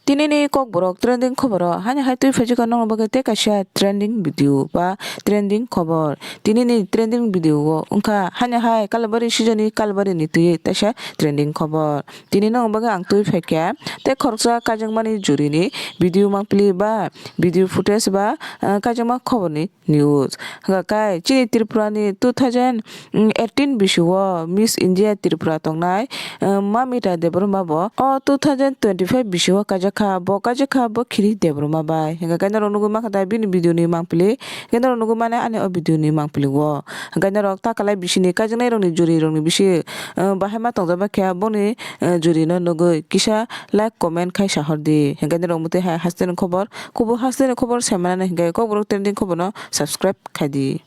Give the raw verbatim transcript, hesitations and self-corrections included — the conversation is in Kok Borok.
Tinini Kokborok trending khoboro hani hai twi phaijikha nokni bagwi tei kaisa trending video ba trending khobor. Tinini trending video o wngkha hani hai Kalabari season ni Kalabari ni twi taisa trending khobor. Tini nokni bagwi ang twi phaikha tei khoroksa kaijakmani juri ni video mangpili ba video footage ba, ah, kaijakma khobor ni news. Hwnkha khe chini Tripura ni two thousand eighteen bisio Miss India Tripura tongnai, eh, Mamita Debbarma bo o two thousand twenty-five bisio kaijakha, bo kaijakha bo Khiri Debbarma bai. Hwnkha khe norok nugwi mankha da bini video ni mangpili, hwnkhe norok nugwi mano ani o video ni mangpili o. Hwnkhe norok takalai bisini kaijaknai rokni juri rokni bisi, eh, bahai ma tongjak bai khe boni, eh, juri no nugwi kisa like comment khai sahor di. Hwnkhe norok mutwi hai haste ni khobor, kubui haste ni khobor sai manani hwnkhe Kokborok trending khobor no subscribe khai di.